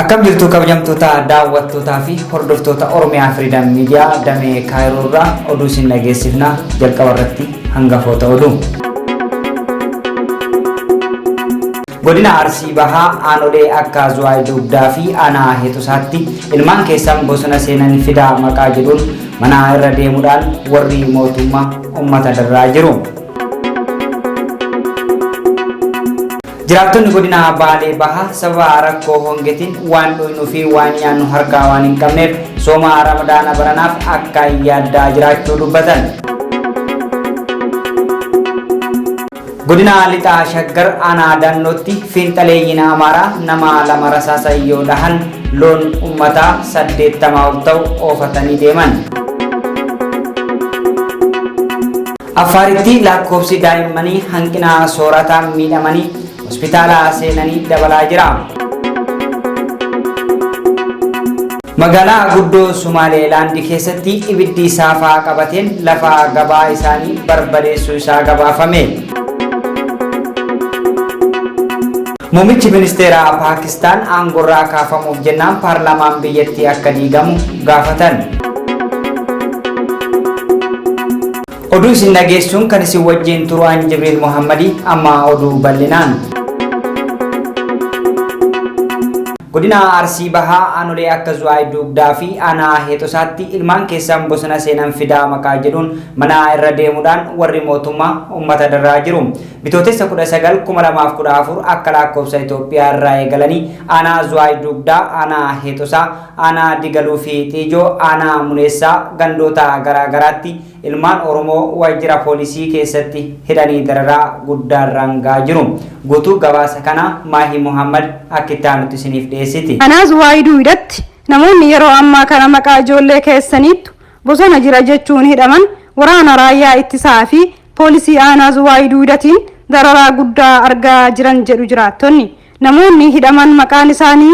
Akkam jirtu kabajamtoota daawwattootaa fi hordoftoota Oromiyaa Firiidam Miidiyaa damee Kaayiroo irraa oduu isin dhageessifna jalqaba irratti hangafoota oduu. Godina Arsii Bahaa aanolee akka Zuwaay Dugdaa fi aanaa Heexosaatti ilmaan keessan bosona seenan fidaa maqaa jedhuun mana irra deemuudhaan warri mootummaa uummata darraa jiru. Jiraattonni godina Baalee Bahaa sababa rakkoo hongetiin waan dhugnuu fi waan nyaannu harkaa waan hin qabneef sooma Ramadaana baranaaf akka yaaddaa jiraachuu dubbatan. Godina Lixaa Shaggar aanaa Daannootti fiinxaleeyyiin Amaaraa nama lama rasaasa yoo dhahan loon uummataa 80 ol ta'u oofatanii deeman. Affaaritti lakkoofsi daa'immanii hanqina soorataan miidhamanii hospitaala seenanii dabalaa jira. Magaalaa guddoo Sumaaleelaandi keessatti ibiddi saafaa qabateen lafa gabaa isaanii barbadeessuu isaa gabaafame. Muummichi ministeeraa Paakistaan aangorraa kaafamuuf jennaan paarlaamaan biyyattii akka diigamu gaafatan. Oduu isin dhageessuun kan isin wajjin turu an Jibriil Muhammadii amma oduu bal'inaan. Godina Arsii Bahaa aanolee akka Zuwaay Dugdaa fi aanaa Heexosaatti ilmaan keessan bosona seenan fidaa maqaa jedhuun mana irra deemuudhaan warri mootummaa uummata darraa jiru. Bitootessa 19, 2014 akka lakkoofsa Itoophiyaa irraa eegalanii aanaa Zuwaay Dugdaa, aanaa Heexosaa, aanaa Digaluu fi Xiijoo, aanaa Muneessaa gandoota garaa garaatti ilmaan Oromoo waajjira poolisii keessatti hidhanii dararaa guddaarraan ga'aa jiru. Guutuu gabaasa kanaa Maahii Muhammad akka itti aanutti isiniif dhiyeessiti. Aanaa Zuwaay Duuydatti namoonni yeroo ammaa kana maqaa ijoollee keessaniittu bosona jira jechuun hidhaman waraana raayyaa ittisaa fi poolisii aanaa Zuwaay Duudatiin dararaa guddaa argaa jiran jedhu jiraattonni. Namoonni hidhaman maqaan isaanii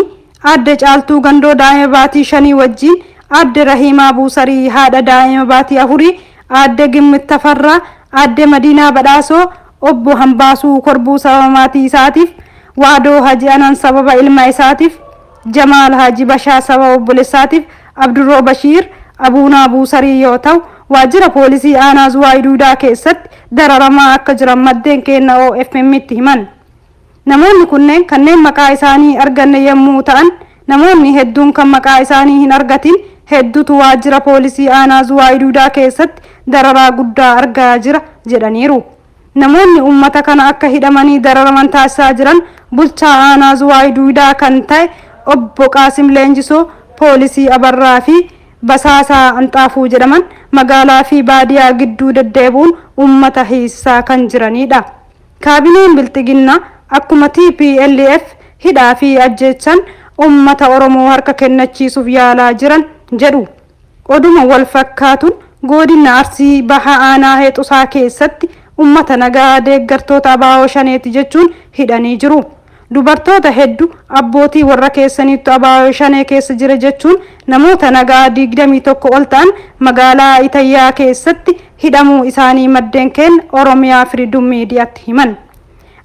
Aadde Caaltuu Gandoo daa'ima baatii shanii wajjin, Aadde Rahiimaa Buusarii haadha daa'ima baatii afurii, Aadde Gimmit Tafarraa, Aadde Madiinaa Badhaasoo, Obbo Hambaasuu Korbuu sababa maatii isaatiif, Waadoo Haji Anan sababa ilma isaatiif, Jamaal Haji Bashaa sababa obbolessaatiif, Abdurroo Bashiir, Abuunaa Buusarii yoo ta'u, waajjira poolisii aanaa Zuwaay Duudaa keessatti dararamaa akka jiran maddeen keenna OFM'tti himan. Namoonni kunneen kanneen maqaa isaanii arganne yommuu ta'an, namoonni hedduun kan maqaa isaanii hin argatin heddutu waajjira poolisii aanaa Zuwaay Duudaa keessatti dararaa guddaa argaa jira jedhaniiru. Namoonni uummata kana akka hidhamanii dararaman taasisaa jiran bulchaa aanaa Zuwaay Duudaa kan ta'e obbo Qaasim Leenjisoo, poolisii Abarraa fi Basaasaa Anxaafuu jedhaman magaalaa fi baadiyaa gidduu deddeebi'uun uummata hiisisaa kan jiraniidha. Kaabineen Bilxiginnaa akkuma tplf hidhaa fi ajjeechaan uummata Oromoo harka kennachiisuuf yaalaa jiran jedhu. Oduma wal fakkaatuun Goodinna Arsii Baha Aanaa Heexosaa keessatti uummata nagaa deeggartoota ABO Shaneeti jechuun hidhanii jiru. Dubartoota heddu abbootii warra keessaniittu ABO Shanee keessa jira jechuun namoota nagaa 21 ol ta'an magaalaa Itayyaa keessatti hidhamuu isaanii maddeen keenna Oromia Freedom Mediatti himan.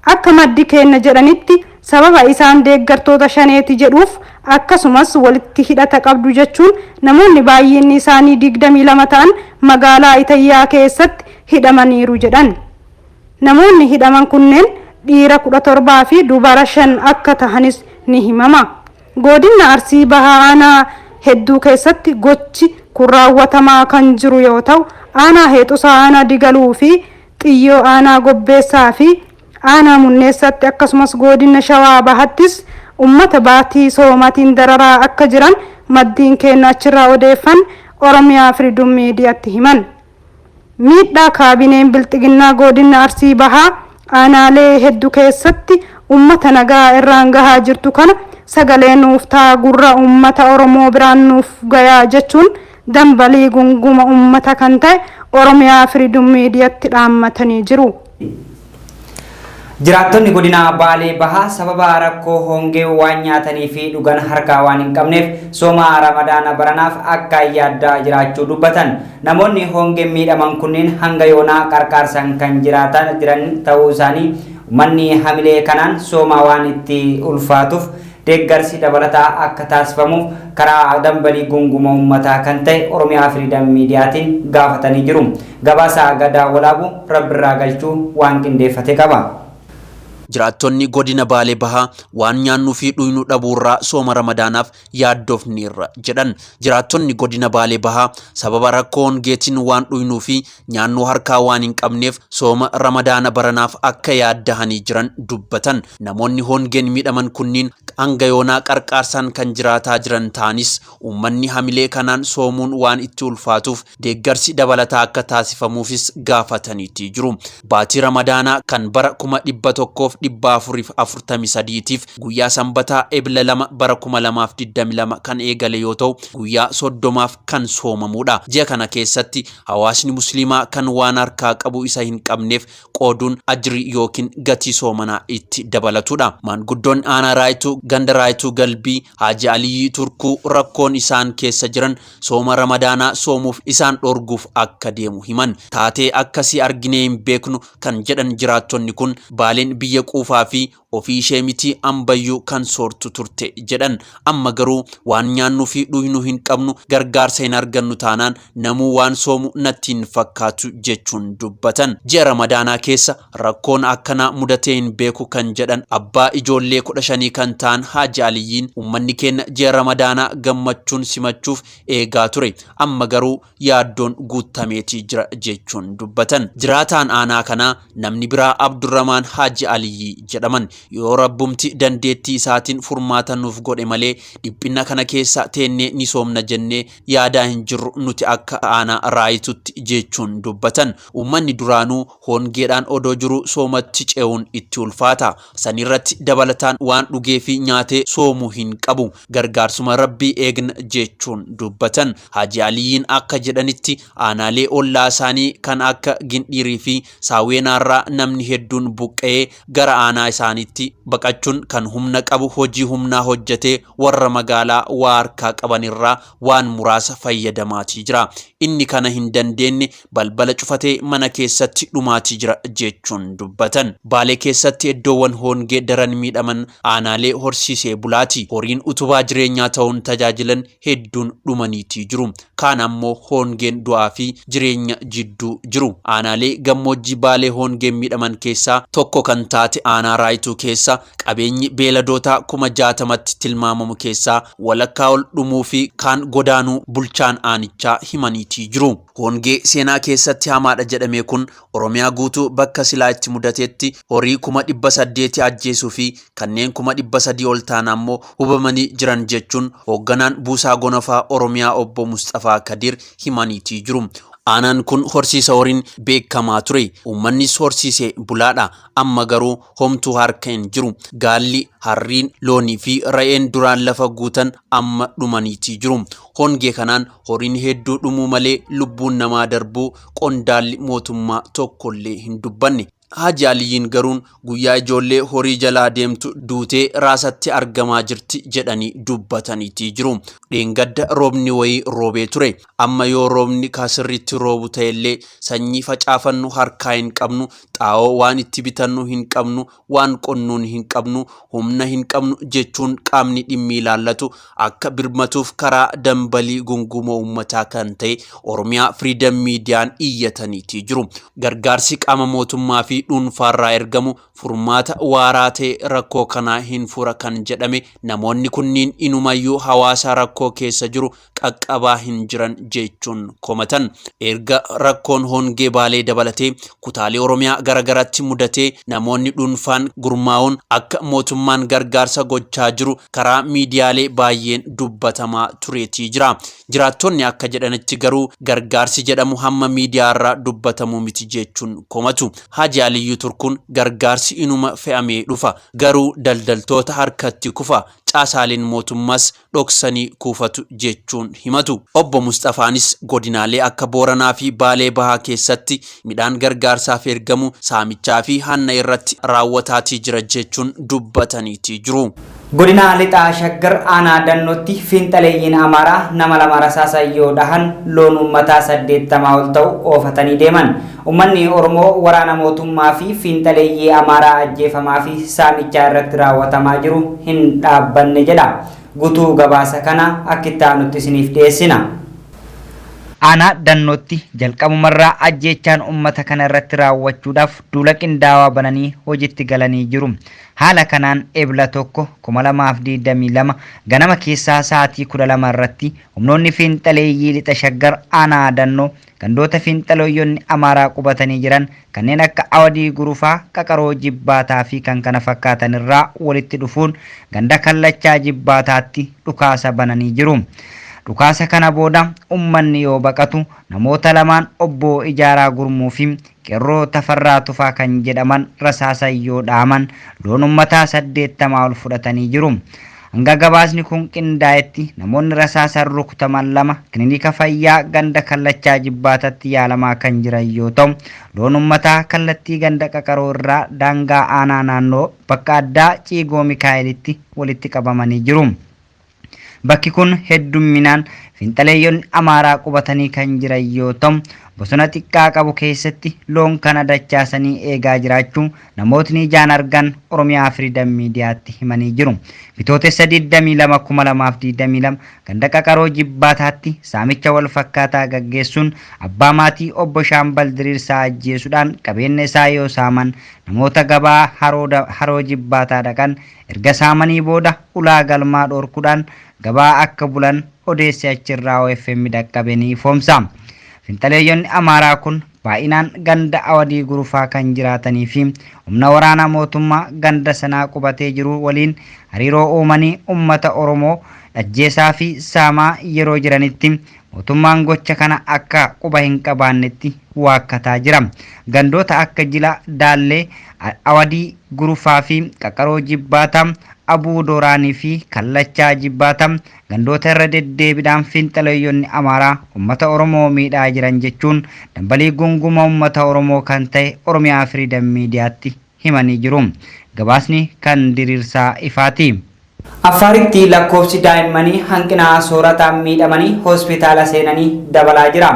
Akka maddi keenna jedhanitti sababa isaan deeggartoota Shaneeti jedhuuf akkasumas walitti hidhata qabdu jechuun namoonni baay'inni isaanii 22 ta'an magaalaa Itayyaa keessatti hidhamaniiru jedhan. Namoonni hidhaman kunneen dhiira 17 fi dubara 5 akka tahanis ni himama. Goodinna Arsii Bahaa Aanaa hedduu keessatti gochi kun raawwatamaa kan jiru yoo ta'u, Aanaa Heexusaa Aanaa Digaluu fi Xiyyoo Aanaa Gobbeessaa fi Aanaa Munneessatti akkasumas Goodinna Shawaa Bahattis ummata baatii soomatiin dararaa akka jiran maddiin keenna achirraa odeeffanne Oromia Freedom Mediatti himan. Miidhaa kaabineen Bilxiginnaa Goodinna Arsii Bahaa aanaalee heddu keessatti ummata nagaa irraan gahaa jirtu kana sagalee nuuf ta'a gurra ummata Oromoo biraan nuuf gayaa jechuun dambalii gunguma ummata kan ta'e Oromiyaa Freedom Mediatti dhaammatanii jiru. Jiraattonni godina Baalee Bahaa sababa rakkoo hongee waan nyaatanii fi dhugan harkaa waan hin qabneef sooma Ramadaana baranaaf akka yaaddaa jiraachuu dubbatan. Namoonni hongeen miidhaman kunneen hanga yoonaa qarqaarsaan kan jiraatan jiran ta'uu isaanii uummanni hamilee kanaan sooma waan itti ulfaatuuf deeggarsi dabalataa akka taasifamuuf karaa dambalii gunguma uummataa kan ta'e Oromiyaa Firiidam Miidiyaatiin gaafatanii jiru. Gabaasa Gadaa Walaabuu Rabbirraa Galchuu waan qindeeffate qaba. Jiraattonni godina Baalee Bahaa waan nyaannuu fi dhuynu dhabuurraa sooma Ramadaanaaf yaaddofneerra jedhan. Jiraattonni godina Baalee Bahaa sababa rakkoo hongeetiin waan dhuynuu fi nyaannuu harkaa waan hin qabneef sooma Ramadaana baranaaf akka yaaddahanii jiran dubbatan. Namoonni hongeen miidhaman kunniin hanga yoonaa qarqaarsaan kan jiraataa jiran ta'anis uummanni hamilee kanaan soomuun waan itti ulfaatuuf deeggarsi dabalataa akka taasifamuufis gaafataniitii jiru. Baatii Ramadaanaa kan bara 1443tiif guyyaa Sanbataa Ebla 2 bara 2022 kan eegale yoo ta'u guyyaa 30f kan soomamudha. Ji'a kana keessatti hawaasni musliimaa kan waan harkaa qabu isa hin qabneef qooduun ajrii yookiin gatii soomanaa itti dabalatudha. Maanguddoon aanaa Raayituu ganda Raayituu Galbii Haaji Aliyyii Turkuu rakkoon isaan keessa jiran sooma Ramadaanaa soomuuf isaan dhorguuf akka deemu himan. Taatee akkasii arginee hin beeknu kan jedhan jiraattonni kun Baaleen biyya quufaa fi ofii ishee miti ambayyuu kan soortu turte jedhan. Amma garuu waan nyaannuu fi dhuynu hin qabnu, gargaarsa hin argannu taanaan namuu waan soomu natti hin fakkaatu jechuun dubbatan. Ji'a Ramadaanaa keessa rakkoon akkanaa mudatee hin beeku kan jedhan abbaa ijoollee 15 kan ta'an Haaji Aliyyiin uummanni keenya ji'a Ramadaanaa gammachuun simachuuf eegaa ture. Amma garuu yaaddoon guuttameetii jira jechuun dubbatan. Jiraataan aanaa kanaa namni biraa Abdurramaan Haaji Aliyyii jedhaman yoo rabbumti dandeettii isaatiin furmaata nuuf godhe malee dhiphina kana keessa teennee ni soomna jennee yaadaa hin jirru nuti akka aanaa Raayitutti jechuun dubbatan. Uummanni duraanuu hongeedhaan odoo jiru soomatti ce'uun itti ulfaata. Sanirratti dabalataan waan dhugee fi nyaatee soomuu hin qabu. Gargaarsuma Rabbii eegna jechuun dubbatan. Haaji Aliyyiin akka jedhanitti aanaalee ollaa isaanii kan akka Gindhiirii fi Saawweenaarraa namni hedduun buqqa'ee gara aanaa isaaniitti baqachuun kan humna qabu hojii humnaa hojjetee warra magaalaa waa harkaa qabanirraa waan muraasa fayyadamaatii jira. Inni kana hin dandeenye balbala cufatee mana keessatti dhumaatii jira jechuun dubbatan. Baalee keessatti iddoowwan hongee daran miidhaman aanaalee horsiisee bulaati. Horiin utubaa jireenyaa ta'uun tajaajilan hedduun dhumaniitii jiru. Kaan ammoo hongeen du'aa fi jireenya jidduu jiru. Aanaalee gammoojjii Baalee hongeen miidhaman keessaa tokko kan taate aanaa Raayituu keessa qabeenyi beeladootaa 60,000tti tilmaamamu keessaa walakkaa ol dhumuu fi kaan godaanuu bulchaan aanichaa himaniitii jiru. Hongee seenaa keessatti hamaadha jedhame kun Oromiyaa guutuu bakka silaa itti mudatetti horii 800,000 ajjeesuu fi kanneen 300,000 ol ta'an ammoo hubamanii jiran jechuun hoogganaan Buusaa Gonofaa Oromiyaa obbo Musxafaa Kadir himaniitii jiru. Aanaan kun horsiisa horiin beekamaa ture. Uummannis horsiisee bulaadha. Amma garuu homtuu harka hin jiru. Gaalli, harriin, loonii fi re'een duraan lafa guutan amma dhumaniitii jiru. Hongee kanaan horiin hedduu dhumuu malee lubbuun namaa darbuu qondaalli mootummaa tokkollee hin dubbanne. Haaji Aliyyiin garuun guyyaa ijoollee horii jalaa deemtu duutee raasatti argamaa jirti jedhanii dubbataniitii jiru. Dheengadda roobni wayii roobee ture. Amma yoo roobni kaasirriitti roobu ta'ellee sanyii facaafannu harkaa hin qabnu, xaa'oo waan itti bitannu hin qabnu, waan qonnuun hin qabnu, humna hin qabnu jechuun qaamni dhimmi ilaallatu akka birmatuuf karaa dambalii gungumoo uummataa kan ta'e Oromiyaa Firiidam Miidiyaan iyyataniitii jiru. Gargaarsi qaama mootummaa fi dhuunfaarraa ergamu furmaata waaraa ta'e rakkoo kanaa hin fura kan jedhame namoonni kunniin inumayyuu hawaasa rakkoo keessa jiru qaqqabaa hin jiran jechuun komatan. Erga rakkoon hongee Baalee dabalatee kutaalee Oromiyaa garagaratti mudatee namoonni dhuunfaan gurmaa'uun akka mootummaan gargaarsa gochaa jiru karaa miidiyaalee baay'een dubbatamaa tureetii jira. Jiraattonni akka jedhanitti garuu gargaarsi jedhamu hamma miidiyaarraa dubbatamu miti jechuun komatu. Haaji Aliyyuu Turkuun gargaarsi inuma fe'amee dhufa. Garuu daldaltoota harkatti kufa. Caasaaleen mootummaas dhoksanii kuufatu jechuun himatu. Obbo Musxafaanis godinaalee akka Booranaa fi Baalee Bahaa keessatti midhaan gargaarsaaf ergamu saamichaa fi hanna irratti raawwataatii jira jechuun dubbataniitii jiru. Godina Lixaa Shaggar Aanaa Dannootti fiinxaleeyyiin Amaaraa nama 2 rasaasaan yoo dhahan loon uummataa 80 ol ta'u oofatanii deeman. Uummanni Oromoo waraana mootummaa fi fiinxaleeyyii Amaaraa ajjeefamaa fi saamichaa irratti raawwatamaa jiru hin dhaabbanne jedha. Guutuu gabaasa kana akka itti aanutti isiniif dhiyeessina. Aanaa Dannootti jalqabumarraa ajjeechaan ummata kana irratti raawwachuudhaaf duula qindaawaa bananii hojitti galanii jiru. Haala kanaan Ebla 1, 2022 ganama keessaa sa'aatii 12 irratti humnoonni fiinxaleeyyii Lixa Shaggar Aanaa Dannoo gandoota fiinxalooyyonni Amaaraa qubatanii jiran kanneen akka Awadii Gurufaa, Qaqaroo Jibbaataa fi kkf irraa walitti dhufuun ganda Kallachaa Jibbaataatti dhukaasa bananii jiru. Dhukaasa kana booda ummanni yoo baqatu namoota lamaan Obbo Ijaaraa Gurmuu fi Qeerroo Tafarraa Tufaa kan jedhaman rasaasan yoo dha'aman loon ummataa 80 ol fudhatanii jiru. Hanga gabaasni kun qindaa'etti namoonni rasaasan rukutaman 2 kilinika fayyaa ganda Kallachaa Jibbaatatti yaalamaa kan jiran yoo ta'u, loon ummataa kallattii ganda Qaqaroo irraa daangaa aanaa naannoo bakka addaa Ciigoo Mikaa'elitti walitti qabamanii jiru. Bakki kun heddumminaan finxaleeyyonni Amaaraa qubatanii kan jiran yoo ta'u, bosona xiqqaa qabu keessatti loon kana dachaasanii eegaa jiraachuu namootni ijaan argan Oromiyaa Freedom Media'tti himanii jiru. Bitootessa 22,2022 ganda Qaqaroo Jibbaataatti saamicha wal fakkaataa gaggeessuun abbaa maatii Obbo Shaambal Diriirsaa ajjeesuudhaan qabeenya isaa yoo saaman namoota gabaa Haroo Jibbaataa dhaqan Erga saamanii booda ulaa galmaa dhoorkudhaan gabaa akka bulan odeessi achirraa OFM dhaqqabe ni ifoomsa. Finxaleeyyonni Amaaraa kun baay'inaan ganda Awadii Gurufaa kan jiraatanii fi humna waraana mootummaa ganda sanaa qubatee jiru waliin hariiroo uumanii ummata Oromoo ajjeesaa fi saamaa yeroo jiranitti mootummaan gocha kana akka quba hin qabaannetti waakkataa jira. Gandoota akka Jila Daallee, Awadii Gurufaa fi Qaqaroo Jibbaataa, Abuu Dooraanii fi Kallachaa Jibbaataa gandoota irra deddeebidhaan fiinxaleeyyonni Amaaraa ummata Oromoo miidhaa jiran jechuun dambalii gunguma ummata Oromoo kan ta'e Oromiyaa Freedom Media'tti himanii jiru. Gabaasni kan Diriirsaa Ifaati. Affaaritti lakkoofsi daa'immanii hanqina soorataan miidhamanii hospitaala seenanii dabalaa jira.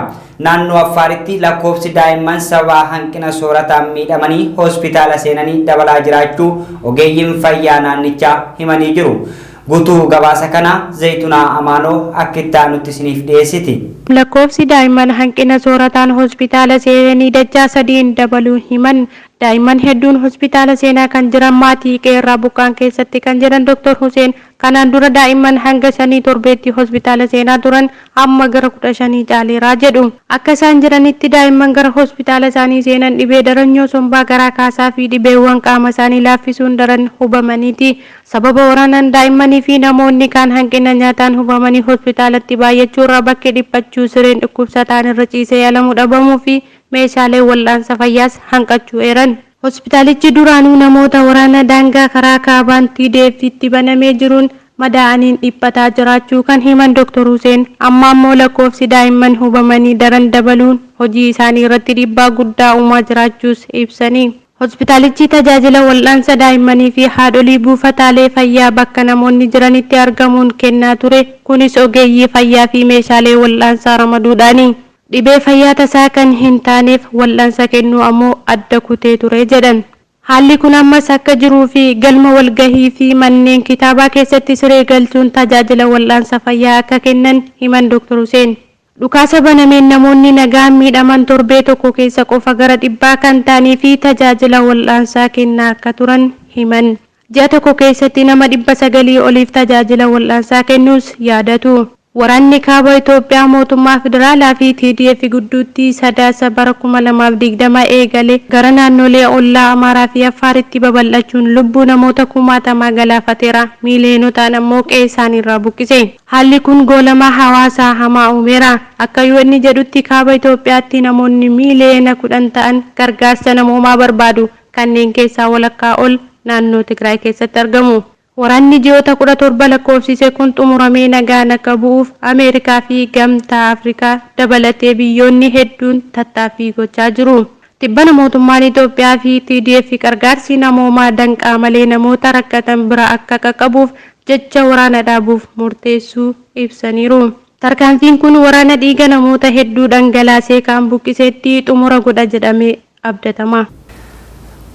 Naannoo Affaaritti lakkoofsi daa'imman sababa hanqina soorataan miidhamanii hospitaala seenanii dabalaa jiraachuu ogeeyyiin fayyaa naannichaa himanii jiru. Guutuu gabaasa kanaa Zaytunaa Amaanoo akka itti aanutti isiniif dhiyeessiti. Lakkoofsi daa'imman hanqina soorataan hospitaala seenanii dachaa sadiin dabaluu himan. Daa'imman hedduun hospitaala seenaa kan jiran maatii qe'eerraa buqqa'an keessatti kan jedhan Doktar Huseen, kanaan dura daa'imman hanga shanii torbeetti hospitaala seenaa turan amma gara 15 caaleera jedhu. Akka isaan jedhanitti daa'imman gara hospitaala isaanii seenan dhibee daranyoo sombaa garaa kaasaa fi dhibeewwan qaama isaanii laaffisuun daran hubamaniiti. Sababa waraanaan daa'immanii fi namoonni kaan hanqina nyaataan hubamanii hospitaalatti baay'achuurraa bakki dhiphachuu, sireen dhukkubsataan irra ciisee yaalamu dhabamuu fi meeshaaleen wal'aansa fayyaas hanqachuu eeran. Hospitaalichi duraanuu namoota waraana daangaa karaa kaabaan TDFtti banamee jiruun madaa'aniin dhiphataa jiraachuu kan himan Doktar Huseen, amma ammoo lakkoofsi daa'imman hubamanii daran dabaluun hojii isaanii irratti dhiibbaa guddaa uumaa jiraachuus ibsani. Hospitaalichi tajaajila wal'aansa daa'immanii fi haadholii buufataalee fayyaa bakka namoonni jiranitti argamuun kennaa ture, kunis ogeeyyii fayyaa fi meeshaalee wal'aansaa ramaduudhaani. Dhibee fayyaa tasaa kan hin taaneef wal'ansa kennuu ammoo adda kutee ture jedhan. Haalli kun ammas akka jiruu fi galma walgahii fi manneen kitaabaa keessatti siree galchuun tajaajila wal'aansa fayyaa akka kennan himan Doktar Huseen. Dhukaasa banameen namoonni nagaan miidhaman torbee tokko keessa qofa gara dhibbaa kan ta'anii fi tajaajila wal'aansaa kennaa akka turan himan. Ji'a tokko keessatti nama 900 oliif tajaajila wal'aansaa kennuus yaadatu. Waraanni Kaaba Itoophiyaa mootummaa federaalaa fi TDF gidduutti Sadaasa bara 2020 eegale gara naannolee ollaa Amaaraa fi Affaaritti babal'achuun lubbuu namoota kumaatamaa galaafateera, miiliyonotaan ammoo qe'ee isaaniirraa buqqise. Haalli kun goolama hawaasaa hamaa uumeera. Akka UN jedhutti Kaaba Itoophiyaatti namoonni miiliyoona 10 ta'an gargaarsa namoomaa barbaadu. Kanneen keessaa walakkaa ol naannoo Tigraay keessatti argamu. Waraanni ji'oota 17 lakkoofsise kun xumuramee nagaan akka bu'uuf Ameerikaa fi Gamtaa Afrikaa dabalatee biyyoonni hedduun tattaaffii gochaa jiru. Tibbana mootummaan Itoophiyaa fi TDF qargaarsi namoomaa danqaa malee namoota rakkatan bira akka qaqqabuuf jecha waraana dhaabuuf murteessuu ibsaniiru. Tarkaanfiin kun waraana dhiiga namoota hedduu dhangalaasee kaan buqqiseetti xumura godha jedhamee abdatama.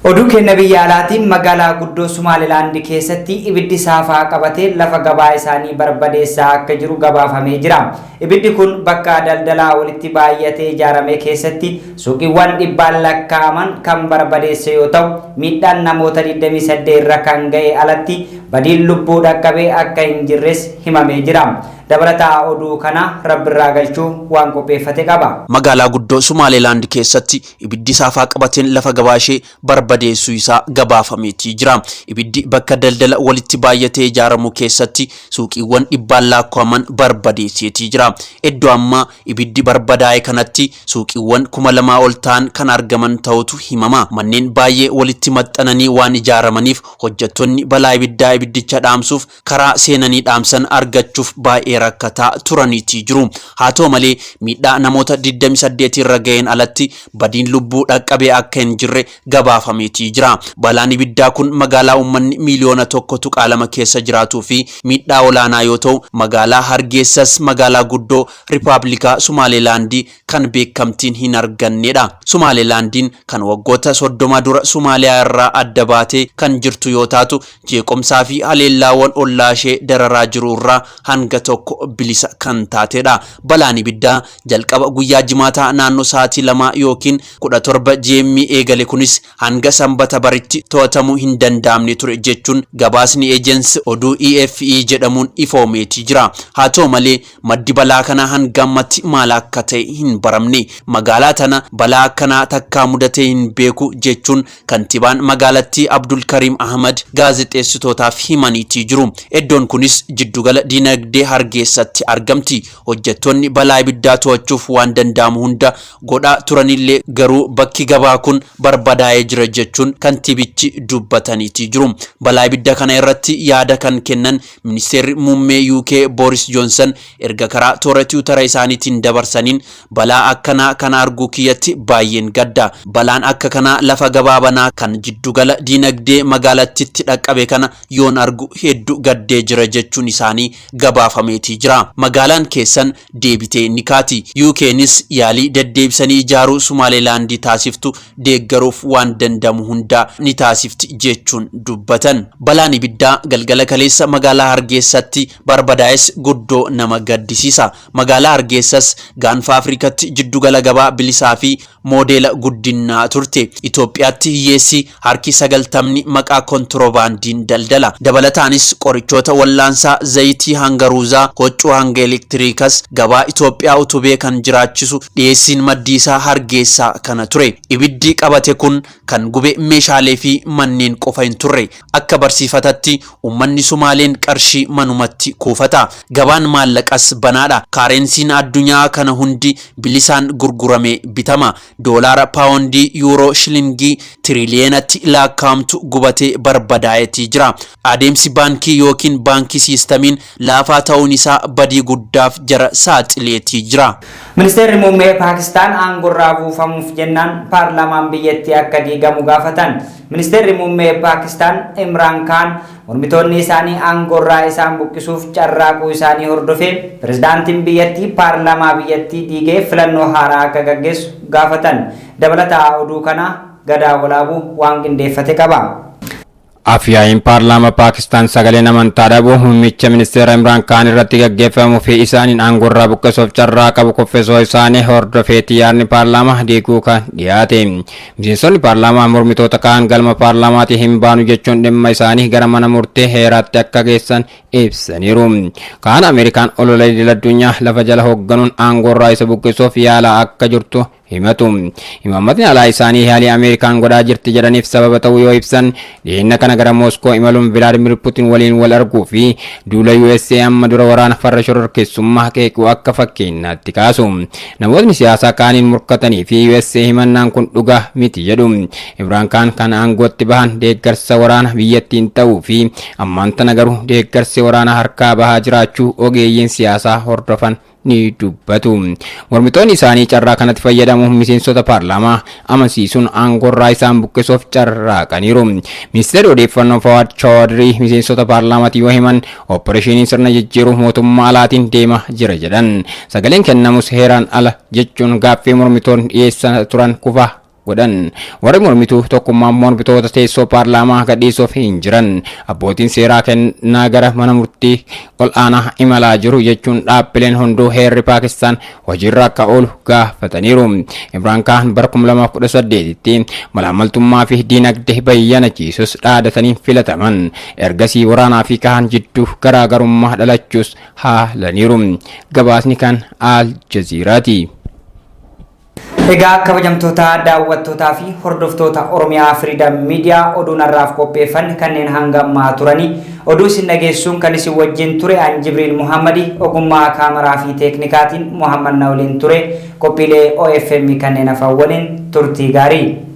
Oduu keenya biyya alaatiin, magaalaa guddoo Sumaalilaand keessatti ibiddi saafaa qabatee lafa gabaa isaanii barbadeessaa akka jiru gabaafamee jira. Ibiddi kun bakka daldalaa walitti baay'atee ijaarame keessatti suuqiiwwan dhibbaan lakkaa'aman kan barbadeesse yoo ta'u, miidhaan namoota 28 irra kan ga'e alatti badiin lubbuu dhaqqabee akka hin jirres himamee jira. Dabalataa oduu kana Rabbirraa Galchuu waan qopheeffate qaba. Magaalaa guddoo Sumaaleelaand keessatti ibiddi saafaa qabateen lafa gabaa ishee barbadeessuu isaa gabaafameetii jira. Ibiddi bakka daldala walitti baay'atee ijaaramu keessatti suuqiiwwan dhibbaan lakkaa'aman barbadeesseetii jira. Iddoo ammaa ibiddi barbadaa'e kanatti suuqiiwwan 2000 ol ta'an kan argaman ta'utu himama. Manneen baay'ee walitti maxxananii waan ijaaramaniif hojjettoonni balaa ibiddaa ibiddicha dhaamsuuf karaa seenanii dhaamsan argachuuf baay'ee rakkataa turaniitii jiru. Haa ta'u malee, miidhaa namoota 28 irra ga'een alatti badiin lubbuu dhaqqabee akka hin jirre gabaafameetii jira. Balaan ibiddaa kun magaalaa uummanni miiliyoona 1.2 keessa jiraatuu fi miidhaa olaanaa yoo ta'u, magaalaa Hargeessas magaalaa guddoo Rippaabilikaa Sumaaleelaandii kan beekamtiin hin argannedha. Sumaaleelaandiin kan waggoota 30 dura Sumaaliyaa irraa adda baatee kan jirtu yoo taatu, jeequmsaa fi haleellaawwan ollaa ishee dararaa jiru irraa hanga tokko bilisa kan taatedha. Balaan ibiddaa jalqaba guyyaa Jimaataa naannoo sa'aatii 2 yookiin 17 GM eegale kunis hanga Sanbata baritti to'atamuu hin danda'amne ture jechuun gabaasni ejensi oduu EFE jedhamuun ifoomeetii jira. Haa ta'u malee, maddi balaa kanaa hanga ammatti maal akka ta'e hin baramne. Magaalaa tana balaa akkanaa takkaa mudatee hin beeku jechuun kantibaan magaalattii Abdul Karim Ahmad gaazexeessitootaaf himaniitii jiru. Iddoon kunis jiddugala dinagdee Hargeessatti argamti. Hojjettoonni balaa ibiddaa to'achuuf waan danda'amu hunda godhaa turanillee garuu bakki gabaa kun barbadaa'ee jira jechuun kantibichi dubbataniitii jiru. Balaa ibidda kana irratti yaada kan kennan Ministeerri Muummee UK Boris Johnson erga karaa toora Tiwutara isaaniitiin dabarsaniin, balaa akkanaa kana arguu kiyyatti baay'een gadda. Balaan akka kanaa lafa gabaa banaa kan jiddugala diinagdee magaalattitti dhaqqabe kana yoon argu heddu gaddee jira jechuun isaanii gabaafameetii jira. Magaalaan keessan deebitee ni kaati. UKnis yaalii deddeebisanii ijaaruu Sumaaleelaandii taasiftu deeggaruuf waan danda'amu hundaa ni taasifti jechuun dubbatan. Balaan ibiddaa galgala kaleessa magaalaa Hargeessatti barbadaa'es guddoo nama gaddisiisa. Magaalaa Hargeessas gaanfa Afrikatti jiddugala gabaa bilisaa fi moodeela guddinnaa turte. Itoophiyaatti hiyyeessi harki 90ni maqaa kontiroobaandiin daldala. Dabalataanis qorichoota wallaansaa, zayitii hanga ruuzaa, huccuu hanga elektiriikas gabaa Itoophiyaa utubee kan jiraachisu dhiyeessiin maddiisaa Hargeessaa kana ture. Ibiddi qabate kun kan gube meeshaalee fi manneen qofa hin turre. Akka barsiifatatti uummanni Sumaaleen qarshii manumatti kuufata. Gabaan maallaqas banaadha. Kaarensiin addunyaa kana hundi bilisaan gurguramee bitama. Doolaara, paawondii, yuuroo, shilingii tiriliyoonatti lakkaa'amtu gubatee barbadaa'eetii jira. Adeemsi baankii yookiin baankii siistamiin laafaa ta'uun isaa badii guddaaf jara saaxileetii jira. Ministeerri Muummee Paakistaan aangorraa buufamuuf jennaan paarlaamaan biyyattii akka diigamu gaafatan. Ministeerri Muummee Paakistaan Imraan Kaan mormitoonni isaanii aangorraa isaan buqqisuuf carraaquu isaanii hordofee pirezidaantiin biyyattii paarlaamaa biyyattii diigee filannoo haaraa akka gaggeessu gaafatan. Dabalataa oduu kana Gadaa Walaabuu waan qindeeffate qaba. Afyaa'iin paarlaamaa Paakistaan sagaleen amantaa dhabuu muummicha ministeera Imraan Kaan irratti gaggeeffamuu fi isaaniin aangorraa buqqisuuf carraa qabu kuffisuu isaanii hordofeeti yaadni paarlaamaa diiguu kan dhiyaate. Miseensonni paarlaamaa mormitoota kaan galma paarlaamaatii hin baanu jechuun dhimma isaanii gara mana murtii heeraatti akka geessan ibsaniiru. Kaan Ameerikaan olola idil addunyaa lafa jala hoogganuun aangorraa isa buqqisuuf yaalaa akka jirtu himatu. Imaammatni alaa isaanii yaalii Ameerikaan godhaa jirti jedhaniif sababa ta'uu yoo ibsan, dhiyeenya kana gara Mooskoo imaluun Vilaadimir Putin waliin wal arguu fi duula USA amma dura waraana farra shororkeessummaa qeequu akka fakkeenyaatti kaasu. Namootni siyaasaa kaaniin morkatanii fi USA himannaan kun dhugaa miti jedhu. Imraan Kaan kan aangootti bahan deeggarsa waraana biyyattiin ta'uu fi ammaan tana garuu deeggarsi waraanaa harkaa bahaa jiraachuu ogeeyyiin siyaasaa hordofan ni dubbatu. Mormitoonni isaanii carraa kanatti fayyadamuun miseensota paarlaamaa amansiisuun aangoorraa isaan buqqisuuf carraaqaniiru. Ministeerri odeeffannoo Fawaad Chawadrii miseensota paarlaamaatti yoo himan, opereeshiniin sirna jijjiiruu mootummaa alaatiin deemaa jira jedhan. Sagaleen kennamus heeraan ala jechuun gaaffii mormitoonni dhiyeessaa turan kufaa godhan. Warri mormituu tokkummaan mormitoota teessoo paarlaamaa gadhiisuuf hin jiran. Abbootiin seeraa kennaa gara mana murtii ol aanaa imalaa jiru jechuun dhaabbileen hunduu heerri Paakistaan hojiirra akka oolu gaafataniiru. Imraan Kaan bara 2018tti malaamaltummaa fi diinagdee bayyanachiisus dhaadatanii filataman. Ergasii waraanaa fi Kaan jidduu garaagarummaa dhalachuus haalaniiru. Gabaasni kan Al Jazeeraati. Egaa kabajamtoota daawwattootaa fi hordoftoota Oromiyaa Freedom Media, oduun har'aaf qopheeffanne kanneen hanga ammaa turanii. Oduu isin dhageessuun kan isin wajjin ture an Jibriil Muhammadi, ogummaa kaameraa fi teeknikaatiin Muhammad na waliin ture. Qophiilee OFM kanneen hafan waliin turtii gaarii.